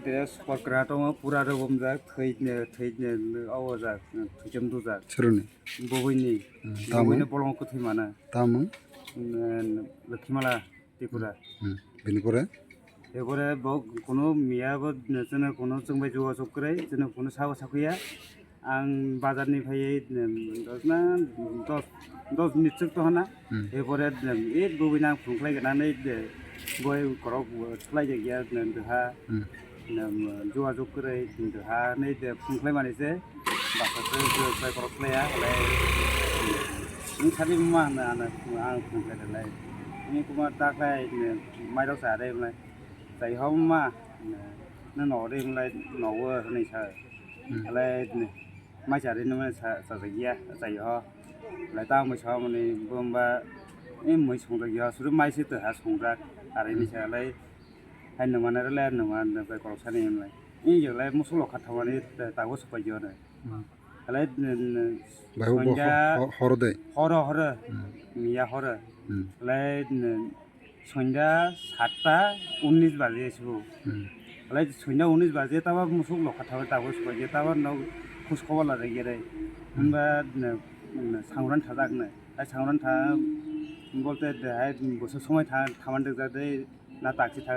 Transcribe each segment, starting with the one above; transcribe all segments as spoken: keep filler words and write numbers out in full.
Dress porkra tongo, pura rwbumjak, thwi, thwi, obo jak, thwichom dujak. Sroni? Bobwini. Hmm, tamo? Bobwini bolongo kwthwi mano. Tamo? Hmm, Lokhimala Tripura. Hmm, bini pore? Ebore bo kuno miya bo chwngno kuno chwngbai jogajog kwrwi, chwngno kuno sabo sakhuya. Ang bazar ni phaiwi, em, dos na, dos, dos minute swk to hana. Hmm. Erpore, em, e bwbwi nang phung khlai gana nei de, boi korok bo swlai jak ya, em, doha, Hmm. em, jua juk kwrwi, em, doha nei de phung khlai mani se, basa se, se, se korok khlai ya, lai, em, wng sadi ma hwnwi ano, ang phung khlai lai. Wng kuma ta khlai, em, mai rok sa re, em, lai, chai hom ma, em, no no re, em, lai, no wo hwnwi sa. Hmm. Alai, em, Mai chari no mane sa, sa, sa, ya, sa, ya, ho. Lai ta mui sa mani bomba, eh, mui song jak ya, suru mai se to ha song jak, ari ni sa lai, hai no mane le no mane bai korok sani lai. Eh, ya lai musulo kha thawani ta, ta go supai yo ne. Hmm. Lai, n-, n-, Bai bo sonja ho-, ho-, horo de. Horo, horo. Hmm. Miya horo. Hmm. Lai, n-, Sonja satta unnish baje sibo. Hmm. Alai sonja unnish baje tabo musuk lokha thabai tabo subaije tabo no khus khobor lajak ya re. Hmm. Hwnba, ne, ne, sanguran thajak ne. Ai sanguran tha bolte de hai bwswk somoi tha, thaman rwjak de na taksi tha.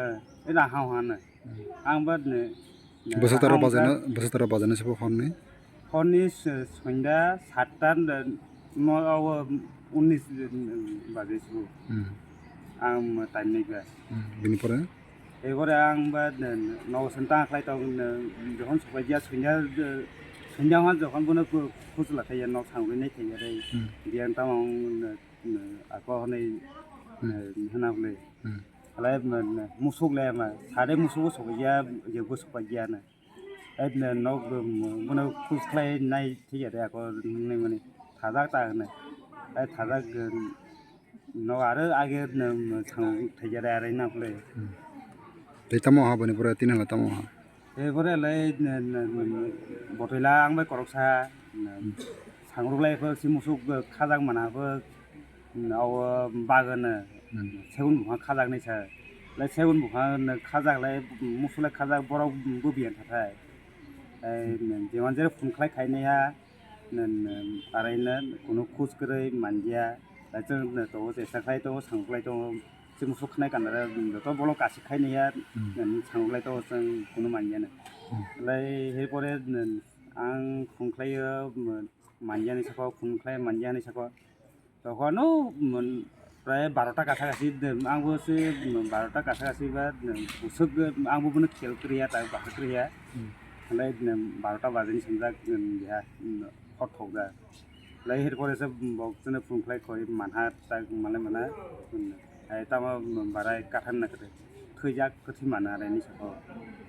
E na hao hano. Hmm. Ang ba ne, ne, Bwswk tara hao baje hwnka na, bwswk tara baje na sibo honni? Horni s-, sonda satta n-, mo-, o, unnish baje sibo. Hmm. Ang time nai ba. Hmm. Bini pore? Ebore ang ba, n-, nogo santa khlai tong, n-, jokhon sopai dia sonda, sonda hwn jokhon bono ku-, khujla thai ya, nok sangwi nai thai ya re. Hmm. Dia tamo ang, n-, n-, ako hwnwi, Hmm. n-, hwna hwnwi. Hmm. Alai, n-, n-, musuk le ma, sade musuk sopai ya, je bo sopai ya na. Ai, ne, nok, um, bono khus khlai nai thik ya de, ako nungni mani thajak ta hwnwi. Ai, thajak, um, nok aro age, um, thang thai ya de, arai na phle. Hmm. Tei tamo ha boni pore tini hwnla tamo ha? Tei pore lai, ne, ne, ne, botoi la ang bai koroksa, ne, Hmm. sangruk lai pho si musuk khajak mana pho. Abo bagano Hmm. segun buphang khajaknai sa. Lai segun buphang khajak lai, musu lai khajak, borok bwbiyang khathai. Ai, jeman jera phung khlai khainaiha, arai no kuno khus kwrwi manliya. Lai chwng tongo, chesta khlai tongo, sang khlai tongo. Chwng musu khnai kanare joto bolong kasik khainaiya, Hmm. sang khlai tongo, chwng kuno manliya no. Hmm. Lai he pore ang phung khlaio, manliya ni saka, phung khlai manliya ni saka. Tokhono, mm, prai barota kacha kachi, mm, angbo se, mm, barota kacha kachi ba, mm, bwswk, mm, angbo bono khel kwrwiya, ta bwswk kwrwiya. Hmm. Hwnlai, mm, barota bajeni swngjak, mm, ya, mm, hor thokjak. Lai her pore se, mm, bok chwngno phung khlai khoi manha, ta manlai mana, mm, hai tamo, mm, barai kathan na kwrwi. Thwijak kwthwi mano arai ni saka.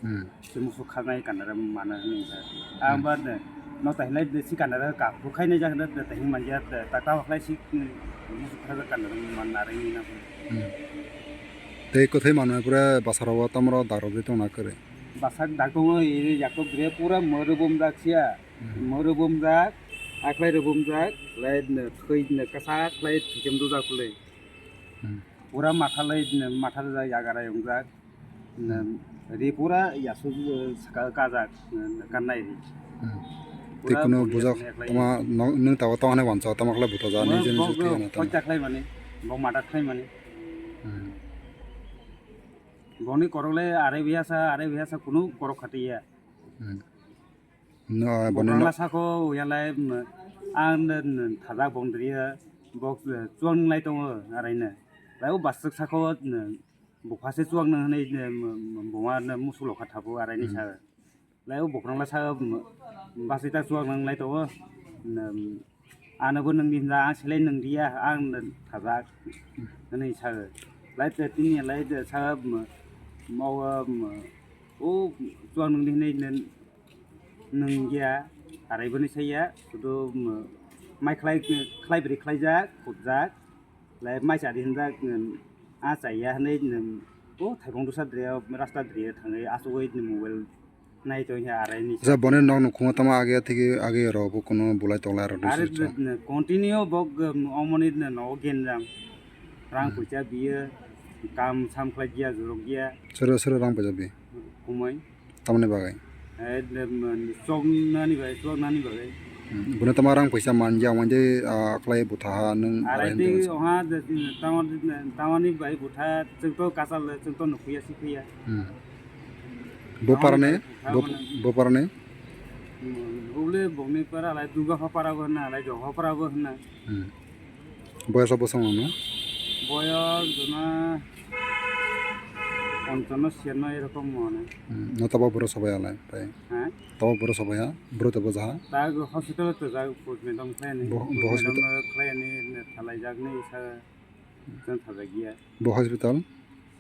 Hmm. Se musu kharnai kanare mano hinwi sa. Ang Hmm. ba de, no ta hinlai de si kanare ka phukhainai jak de, de ta hing manja de, ta ta khlai si, hmm, musu kharjak kanare mano arai ni na. Hmm. Tei kwthwi mano pura basarok tamro darok de tongna kwrwi. Basak dak tongo, iri jak to bre pura moro bumjak sia. Hmm. Moro bumjak, aklai ro bumjak, lai ne thwi ne kasak lai thwicham dujak pule. Hmm. Pura mathalai, matha rwjak, yagarai wngjak. Hmm. Ri pura yasu, eh, saka kajak, eh, kannai ri. Hmm. Pura Tei kuno bujak, tama, no, nwng tabo tongthai wansa, tama khlai buto ja, Bo, nini je bo, nini bo, thwi ano tamo. Hojak khlai mani, bo madak khlai mani. Hmm. Boni korok le arai bihasa, arai bihasa kuno korok khatiya. Hmm. No, bono Bukrang no. Lasa ko uyalai, mm, ang, mm, thajak bongdriya, bok, eh, chuang nai tongo, araina. Lai o baswk sako, mm, bukha se chuang nang hinwi, mm, mm, buma, mm, musulo kha thabo, araini Hmm. sa. Lai o bukrang lasa, mm, basita chuang nang lai tongo, mm, ano bo nungdi hinja, ang selai nungdiya, ang thajak, hinwi sa. Lai te tini lai te sa, mm, mo, mm, O chuang nungdi hinwi nung ya, arai boni sai ya, kudu, um, mai khlai, khlai bri khlaijak, khupjak, lai mai chari hinjak, um, a chai ya hinwi, um, o thaibong dosa dre, rasta dre thangwi achugwi mobile nai tong ya arai ni. Acha, boni nok nukhungo tamo age thiki age rok bo kuno bulai tong lai rok Are dui sir chwng. Continue bo, um, omoni nogo genjang. Rang Hmm. puisa biyo, kam sam khlai giya, jorok giya. Sero, sero rang puisa bi? Kumui. Tamoni bagwi? Eh, de, man, choknani bagwi, choknani bagwi. Hmm, bwno tamo rang puisa manja, wngde, ah, khlai buthaha nwng arai arai hwnwi tei tongsa. Oha de, tamoni, tamoni bai butha, chwng to kasal le, chwng to nukhuya, sikhuya. Hmm. Bo tamoni parani, bai butha bo, mane. Bo parani? Hmm, bole bongni para lai Durga Hopara bo hwnna, lai Joga Hopara bo hwnna. Hmm. Boyos o bosong no? Boyos jona ponchonno, siyanno erokom mone. Hmm, no tabo boro sobai alai, pai. Ha? Tabo boro sobai ha, boro tabo jaha. Ta hospital to ja postmortem khlaini. Bo, bo hospital. Postmortem khlaini, thalai jakni sa, jan thajak ya. Bo hospital?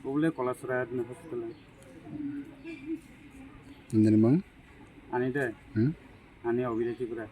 Bole Kolasra hospital. Nini mang? Ani de? Hmm? Ani Obira Tripura.